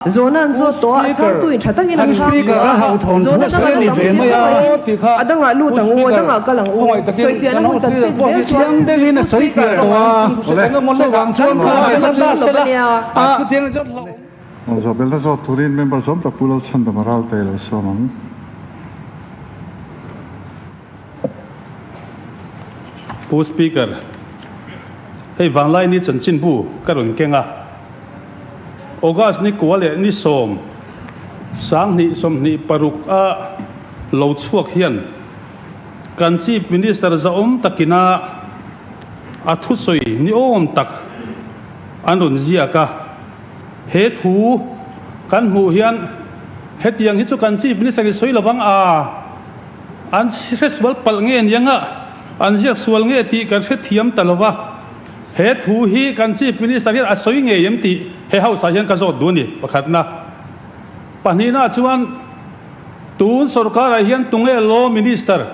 Zawhna an zawt tawh a, a chhangtuin tha takin an chhang duh a, zawhna dang an awm ang chiah khawngaihin a dangah lut ang u, a dangah kal ang u, sawifiahna hun kan pek zel chuan Pu Speaker kan sawi hre dawn lo a nia. Zawhbelna zawt turin member zawm tak Pu Lalchhandama Ralte lo sawm ang. Pu Speaker, hei vanglai ni chanchinbu ka rawn keng a, August ni kua leh ni sawm 2026 a lo chhuak hian kan Chief Minister zahawm takina a thusawi ni awm tak an rawn ziak a, he thu kan hmuh hian hetiang hi chu kan Chief Minister in sawi lovang a. An hre sual palh nge ni anga an ziak sual nge tih kan hre thiam ta lo va, he thu hi kan Chief Minister hian a sawi ngei em tih he House ah hian ka zawt duh a ni, pakhatna. Pahnihna chuan tun sorkar ah hian tunge Law Minister?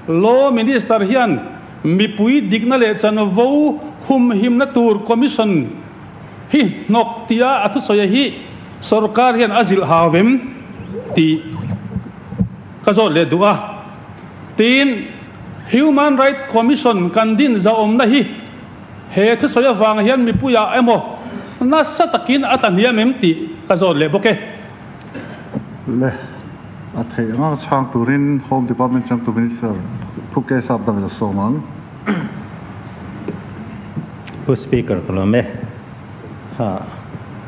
Law Minister hian mipui dikna leh chanvo humhimna tur Commission hi hnawk tia a thusawi hi sorkar hian a zilh hau em tih Ka zawt leh duh a. Tin, Human Right Commission kan din zahawmna hi he thusawi avang hian mipuiah emaw nasa takin a tla hniam em tih ka zawt leh bawk e. Le, a theih anga chhang turin Home Department changtu Minister Phu Ke Sap dang za sawm ang. Pu Speaker ka lawm e. Ha,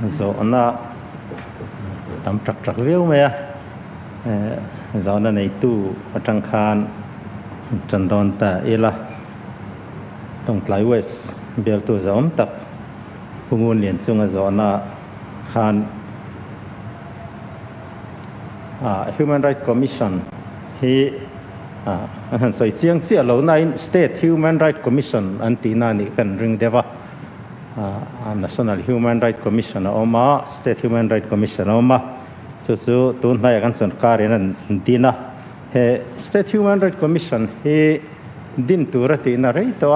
zawhna tam tak tak viau mai a. Zawhna neitu atang khan tan dawn ta ila. Tawngtlai West bialtu zawm tak Pu Ngunlian chunga zawhna khan Human Right Commission hi an han sawi chiang chiah lo nain State Human Right Commission an tihna a nih kan ring deuh a. National Human Right Commission a awm a, State Human Right Commission a awm a. Chu chu tun hnaiah kan sorkarin an din a, he State Human Rights Commission hi din tur a tihna rei tawh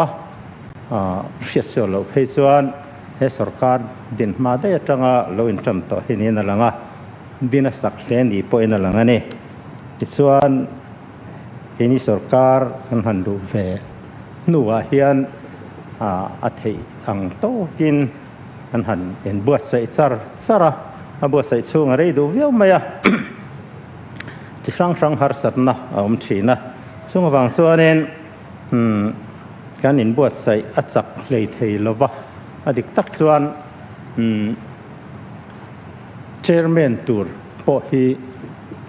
a, hriatsual loh phei chuan he sorkar din hma daih atanga lo inṭan tawh hi niin a lang a, din a sak hle ni pawhin a lang a ni. Tichuan keini sorkar kan han luh ve hnuah hian a theih ang tawkin, An han en buatsaih char char a, a buatsaih chhung a rei duh viau mai a, chi hrang hrang harsatna a awm thin a, chung avang chuanin umm kan inbuatsaih a chak hlei thei lo va, a dik tak chuan umm chairman tur pawh hi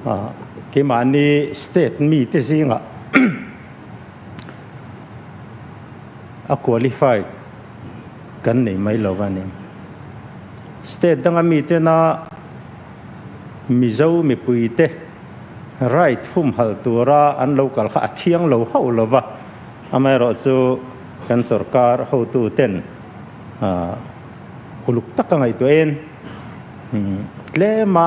ah keimahni state mite zingah a qualified. Kan nei mai lo a ni. State danga mitena Mizo mipuite right humhalh tura an lo kal kha a thiang lo hauh lo va, amaherawhchu kan sorkar hotuten uluk taka ngaihtuahin tlema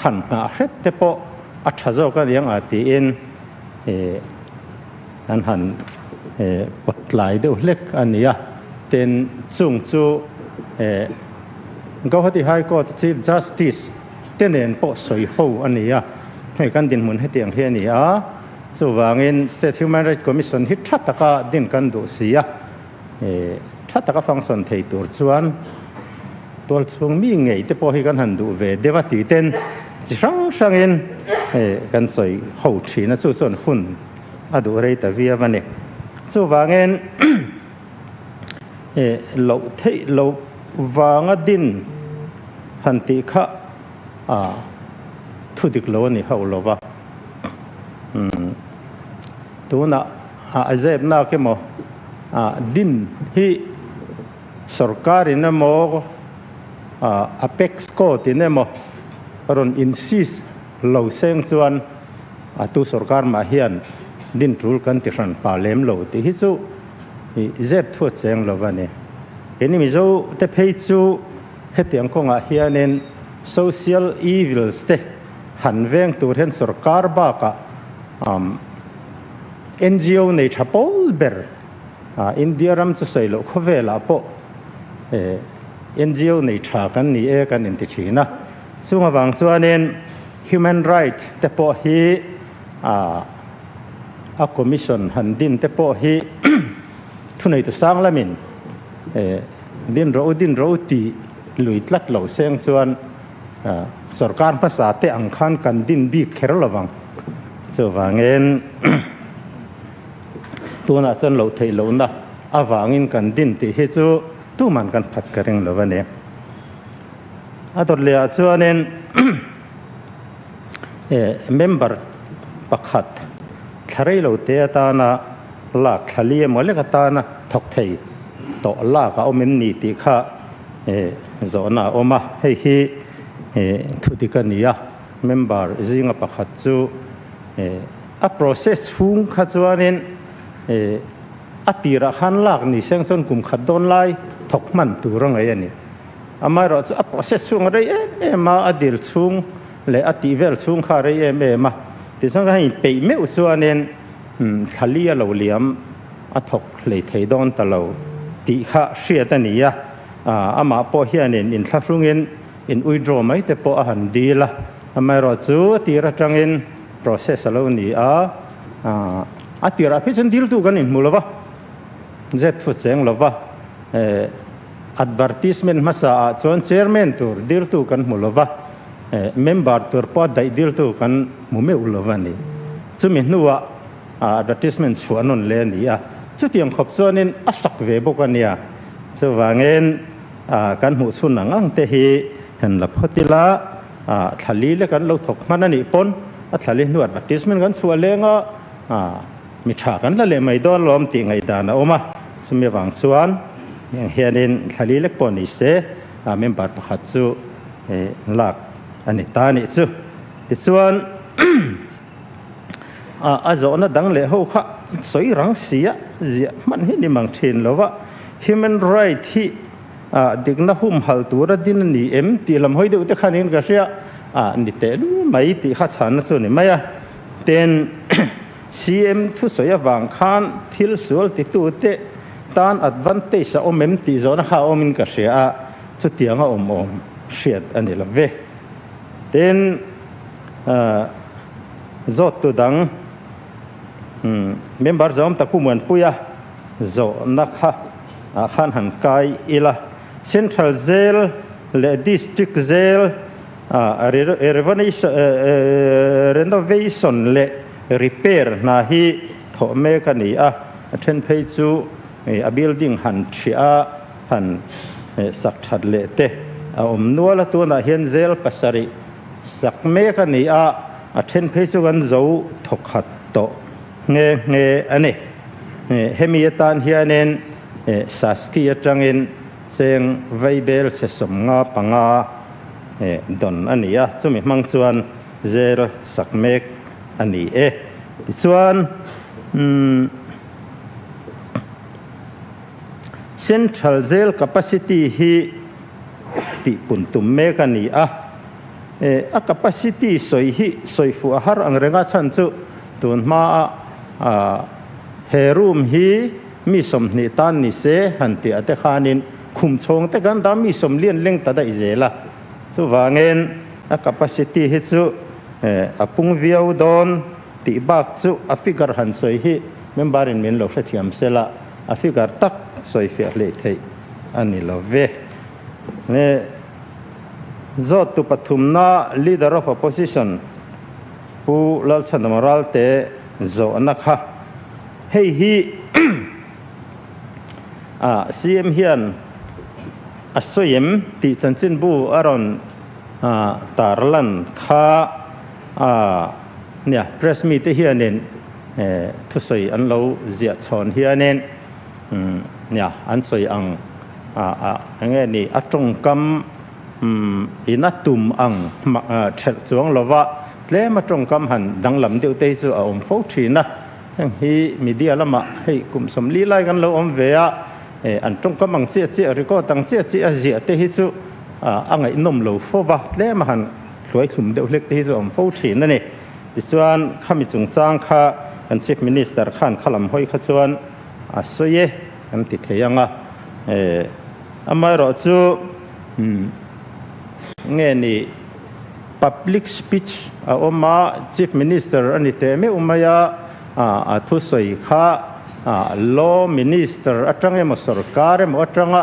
han nghah hret te pawh a tha zawk a niang a tiin An han pawt tlai deuh hlek a ni a, tin chung chu Guwahati High Court Chief Justice te nen pawh sawi ho a ni a, hei kan dinhmun hetiang hi a ni a, chuvangin State Human Rights Commission hi tha taka din kan duh si a, tha taka function thei tur chuan tualchhung mi ngei te pawh hi kan han duh ve deuh a tih ten chi hrang hrangin kan sawi ho thin a, chu chuan hun a duh rei ta viau a ni. Chuvangin loh theih loh vanga din han tih kha thu dik lo a ni hauh lo va. Tunah a zepnak emaw din hi sorkarin emaw Apex Court in emaw rawn insist lo seng chuan A tu sorkar mah hian din tul kan ti hran pah lem lo tih hi chu zep thu a cheng lo a ni. Keini Mizo te phei chu hetiang kawngah hianin social evils te han veng tur hian sorkar bakah NGO nei tha pawl ber India ram chu sawi loh khawvelah pawh NGO nei tha kan ni e kan inti thin a. Chung avang chuanin human right te pawh hi a commission han din te pawh hi thuneitu sang lamin din rawh u din rawh u tih lui tlat lo seng chuan sorkar hmasa te ang khan kan din bik kher lovang. Chuvangin tunah chuan loh theih lohna avangin kan din tih hi chu tuman kan phat ka ring lo a ni. A dawt leh ah chuanin member pakhat thla rei lo te atana lak thla li emaw lek atana thawk thei tawh lak a awm em ni tih kha zawhna a awm a, hei hi thu dik a ni a, member zinga pakhat chu a process chhung kha chuanin a tirah khan lak ni seng chuan kum khat dawn lai thawk hman tur a ngaih a ni. Amaherawhchu a process chhung a rei em em a, a dil chhung leh a tih vel chhung kha a rei em em a. Tichuan kha hei peih meuh chuanin thla li a lo liam a thawk hlei thei dawn ta lo tih kha hriat a ni a. Amah pawh hianin inthlahrungin in withdraw mai te pawh a han dil a. Amaherawhchu a tir atangin process a lo ni a, a tirah phei chuan diltu kan inhmu lo va, zet thu cheng lo va. Advertisement hmasa ah chuan chairman tur diltu kan hmu lova, member tur pawh daih diltu kan hmu meuh lova ni. Chumi hnuah advertisement chhuah nawn le a ni a, chutiang khawp chuanin a sak ve bawk a nia. Chuvangin kan hmuh chhun ang ang te hi han la phawt ila, thla li le kan lo thawk hman a nih pawn a thla li hnu advertisement kan chhuah leng a, Mi tha kan la leh mai dawn lawm tih ngaihdan a awm a, chumi avang chuan heng hianin thla li lek pawh ni se member pakhat chu lak a ni ta a nih chu. Tichuan a zawhna dang leh ho kha sawi rang si a, ziah hman hi ni mang thin lo va, human right hi dikna humhal tura din a ni em tih lam hawi deuh te khanin ka hria a ni teh lu mai tih kha chhanna chu a ni mai a. Ten CM thusawi avang khan thil sual titute tan advantage a awm em tih zawhna kha a awmin ka hria a, chutiang a awm awm hriat a ni lo ve. Tin, zawttu dang member zawm tak Pu Muanpuia zawhna kha ah khan han kai ila, Central Jail leh District Jail Renovation leh repair hna hi thawh mek a ni a, a then phei chu a building han thiah a, han sak that leh te a awm nual a, tunah hian zel pasarih sak mek a ni a, a then phei chu kan zo thawkhat tawh nghe nghe a ni. Hemi atan hianin Saski atangin Cheng vaibel chhe 55 dawn a ni a, chumi hmang chuan zel sak mek a ni e. Tichuan, Central Jail capacity hi tihpun tum mek a ni a, a capacity sawi hi sawi fuh a har ang reng a, chhan chu tun hmaa he room hi Mi 20 tan ni se han tih a te khanin khum chhawng te kan dah mi sawmlian leng ta daih zel a. Chuvangin a capacity hi chu a pung viau dawn tih bak chu a figure han sawi hi member in min lo hrethiam sela a figure tak sawi fiah hleih theih a ni lo ve. Zawttu pathumna Leader of Opposition Pu Lalchhanawm Ralte zawhna kha Hei hi CM hian a sawi em tih chanchinbu a rawn tarlan kha nia press mite hianin thusawi an lo ziah chhawn hianin nia an sawi ang enge ni a tawngkam in a tum ang thelh chuang lova tlem a tawngkam han danglam deuh te hi chu a awm fo thin a. Heng hi media lamah hei kum 40 lai kan lo awm ve a, an tawngkam ang chiah chiah, record ang chiah chiah a ziah te hi chu a ngaihnawm lo fo va, tlem a han hluai thlum deuh hlek te hi chu a awm fo thin a ni. Tichuan khami chungchang kha kan Chief Minister khan kha lam hawi kha chuan a sawi e kan ti thei ang a, amaherawhchu nge ni. Public speech a awm a, Chief Minister a ni teh meuh mai a, a thusawi kha Law Minister atang emaw sorkar emaw atanga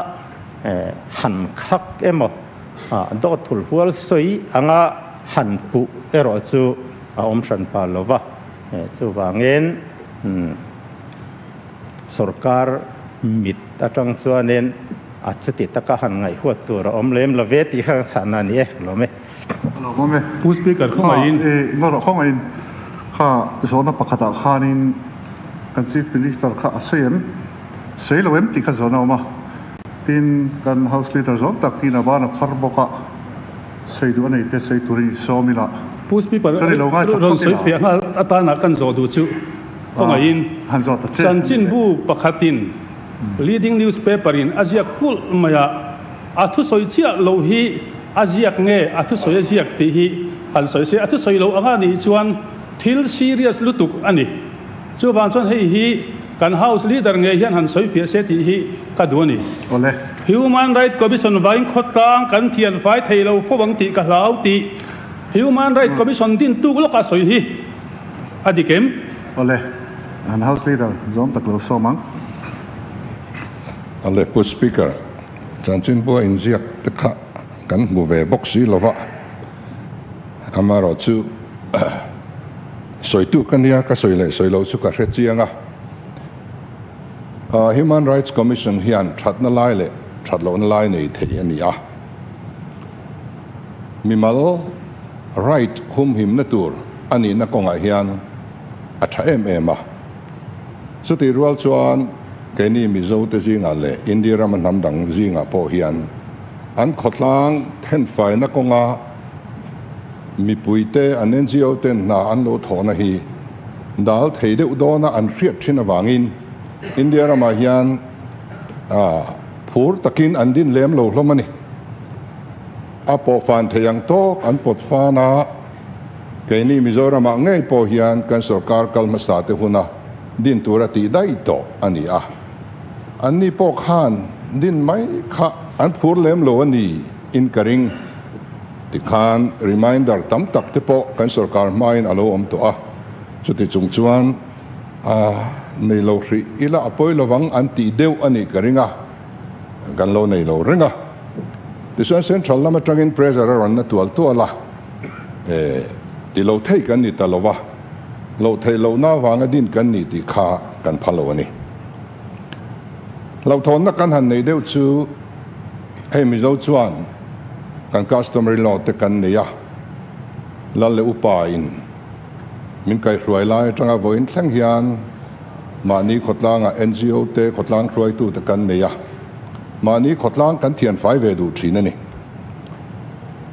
han khak emaw dawt thulhual sawi anga han puh erawh chu a awm hran pah lo va. Chuvangin sorkar mit atang chuanin a chuti taka han ngaihhuat tur a awm lem lo ve tih kha ka chhahna a ni e, lawm e. A lo awm e. Pu Speaker khawngaihin. Kha e, ngaw khawngaihin kha zawhna pakhatah khanin kan Chief Minister kha a sawi em? Sawi lo em tih kha zawhna a awm a. Tin, kan House Leader zawng takin a ban a phar bawk a. Sawi duh a nei te sawi turin i sawm ila. Pu Speaker, Chuan i lo ngaithla rawn phawt sawi ila. fiah nghal atana kan zawh duh chu khawngaihin Han zawh ta che. Chanchinbu pakhatin leading newspaper in a ziak kulh mai a, a thusawi chiah lo hi a ziak nge a thusawi a ziak tih hi han sawi se, a thusawi lo anga nih chuan thil serious lutuk a ni. Chuvang chuan hei hi kan House Leader ngei hian han sawi fiah se tih hi ka duh a ni. Awle. Human Right Commission vain khawtlang kan thian fai thei lo fo ang tih ka hlau tih Human Right Commission din tuk lawkah sawi hi a dik em? Awle. An House Leader zawm tak lo sawm ang. Awle Pu Speaker, chanchinbua inziak te kha kan hmu ve bawk si lova, amaherawhchu Sawitu ka nia, ka sawi leh sawi loh chu ka hre chiang a. Human Rights Commission hian thatna lai leh that lohna lai nei thei a ni a. Mimal right humhimna tur a nihna kawngah hian a tha em em a. Chutih rual chuan keini Mizo te zingah leh India rama hnam dang zingah pawh hian an khawtlang thenfaina kawnga Mipuite an NGO ten hna an lo thawhna hi dal thei deuh dawna an hriat thin avangin India ramah hian phur takin an din lem lo hlawm a ni. A pawhfan thei ang tawk an pawt fan a, keini Mizoramah ngei pawh hian kan sorkar kal hmasa te huna din tura tih daih tawh a ni a. Anni pawh khan din mai kha an phur lem lo a ni in ka ring. Tikhan reminder tam tak te pawh kan sorkar hmain a lo awm tawh a, chuti chung chuan a nei lo hrih ila a pawi lovang an tih deuh a nih ka ring a, kan lo nei lo reng a. Tichuan central lam atangin pressure a rawn na tual tual a, e ti lo thei kan ni ta lo va, loh theih lohna avanga din kan ni tih kha kan pha lo a ni. Hlauhthawnna kan han nei deuh chu hei Mizo chuan kan customary law te kan nei a, Lal leh Upa in min kaihhruai lai atanga vawiin thleng hian mahni khawtlangah NGO te khawtlang hruaitu te kan nei a, mahni khawtlang kan thianfai ve duh thin a ni.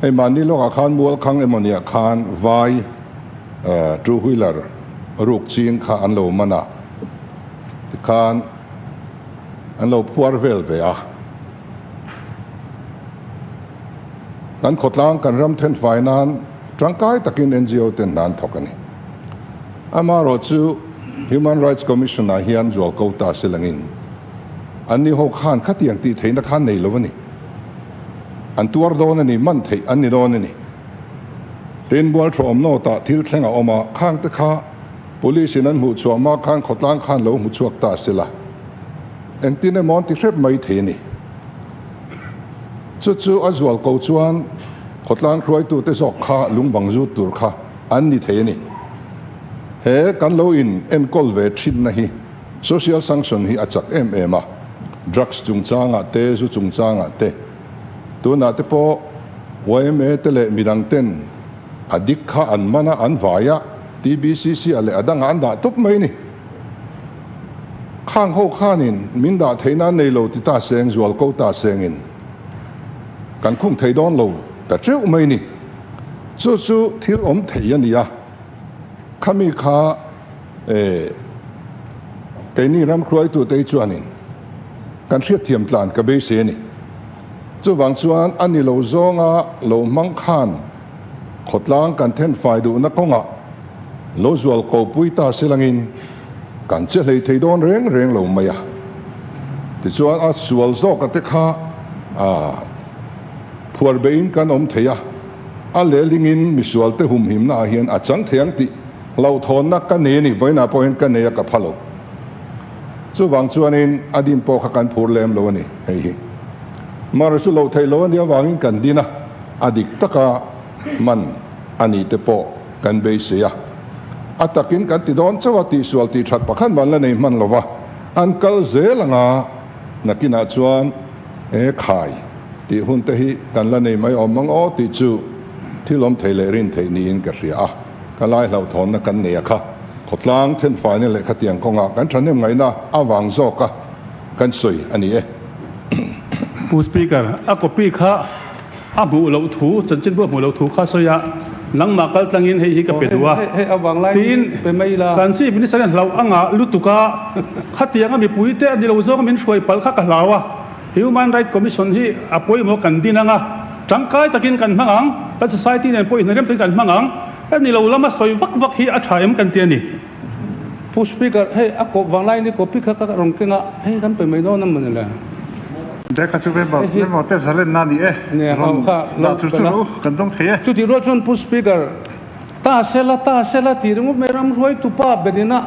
Hei mahni lawkah khan Mualkhang emawniah khan vai two wheeler ruk ching kha an lo man a, tikhan an lo phuar vel ve a. Kan khawtlang kan ram thenfai nan tangkai takin NGO ten hna an thawk a ni. Amaherawh chu Human Rights Commission ah hian zual ko ta se langin an ni ho khan khatiang tih theihna khan nei lo a ni. An tuar dawn a ni, man theih an ni dawn a ni. Tin, Mualthawm nawtah thil thleng a awm a, khang te kha Police in an hmuh chhuah hma khan khawtlang khan lo hmu chhuak ta se la, engtin emaw an ti hrep mai thei a ni. Chu chu a zual ko chuan khawtlang hruaitute zawk kha lungbang zut tur kha an ni thei a ni. He kan lo in enkawl ve thinna hi social sanction hi a chak em em a, drugs chungchangah te, zu chungchangah te, tunah te pawh yma te leh midang ten a dik kha an man a, an vai a, TBCC ah leh a dangah an dah tawp mai a ni. Khang ho khanin min dah theihna an nei lo ti ta seng, zual ko ta sengin kan khung thei dawn lo ta teuh mai a ni. Chu chu thil awm thei a ni a, khami kha eh keini ram hruaitute hi chuanin kan hriatthiam tlan ka beisei a ni. Chuvang chuan a ni lo zawnga lo hmang khan Khawtlang kan thenfai duhna kawngah lo zual ko pui ta silangin kan che hlei thei dawn reng reng lo mai a. Tichuan a sual zawka te kha phuar beiin kan awm thei a. A lehlingin misualte humhimna ah hian a chang thei ang tih hlauhthawnna ka nei a ni, vawiinah pawh hian ka nei a ka pha lo. Chuvang chuanin a din pawh kha kan phur lem lo a ni hei hi. Mar chu loh theih lo a nih avangin kan din a, a dik taka man a nih te pawh kan beisei a. A takin kan ti dawn chauh a, tihsual tih that pakhat man la nei hman lo va, an kal zel anga nakinah chuan e khai tih hun te hi kan la nei mai awm ang aw tih chu thil awm thei leh rin theih niin ka hria a, ka lai hlauhthawnna kan nei a kha khawtlang thenfaina leh khatiang kawngah kan thahnem ngaihna avang zawka kan sawi a ni e. Pu Speaker, a copy kha a hmuh loh thu, chanchinbu a hmuh loh thu kha sawi a, nangmah kal tlangin hei hi ka pe duh a, tiin kan Chief Minister hian hlauh a ngah lutuk a, khatianga mipuite a ni lo zawnga min hruai palh kha ka hlau a, Human Right Commission hi a pawimawh kan din ang a, tangkai takin kan hmang ang, kan society nen pawh inrem takin kan hmang ang, a ni lo lama sawi vak vak hi a tha em kan ti a ni. Pu Speaker, hei a kawp vang laiin i copy kha ka rawn keng a, hei kan pe mai dawn a mawni le. Deka chu member member te zalenna a ni e, rawn dah chur chur u, kan dawng thei e. Chutih rual chuan Pu Speaker, Ta sela, ta sela tih ringawt mai ram hruaitu pa berina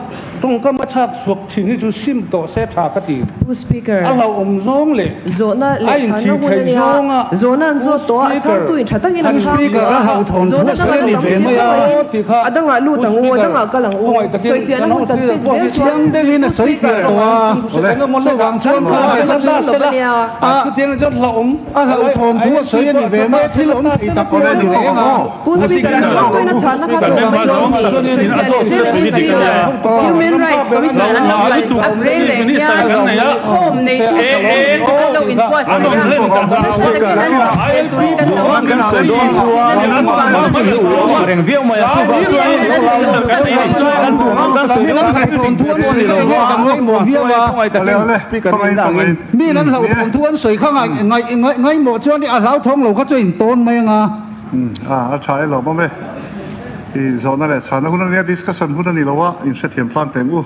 tawngkam a chhak chhuak thin hi chu sim tawh se tha ka ti. Pu Speaker, A hlauhawm zawng leh zawhna a leh chhanna inthih hun a theih nia. zawnga Zawhna an Pu zawt tawh a, a Speaker, chhangtu in tha takin an Pu chhang Speaker, tawh a a. hlauhthawn thu Zawhna a dang sawi a a ni lo tam ve chiang mai a. khawngaihin Tih kha a dangah lut Pu ang u, a Speaker, dangah kal ang u. khawngaih takin Sawifiahna kan hun House kan Leader pek pawh zel hi chuan chiang deuhin Pu a sawi Speaker, fiah tawh a. Chuvang chuan khawngaih kan ta sawi sela, lo a nia. chutiang chuan hlauhawm A hlauhthawn thu a sawi a ni ve mai a, thil awm thei tak awm a ni reng a. Pu Speaker, a chhangtuin a chhanna kha chu awm mai dawn ni. Sawifiah leh zel a ni Speaker. Human Rights Commission an lo kal ap reng reng hian home neitu te an lo inbuatsaih a, nasa takin an sawisel turin kan lo ang. Miin an hlauhthawn thu an sawi kha ngaihmawh chuan a hlauthawng lo kha chu a intawn mai ang a. A tha e lawm awm e. I zawhna leh chhana hun a nia, discussion hun a ni lo a, inhrethiam tlang teh ang u.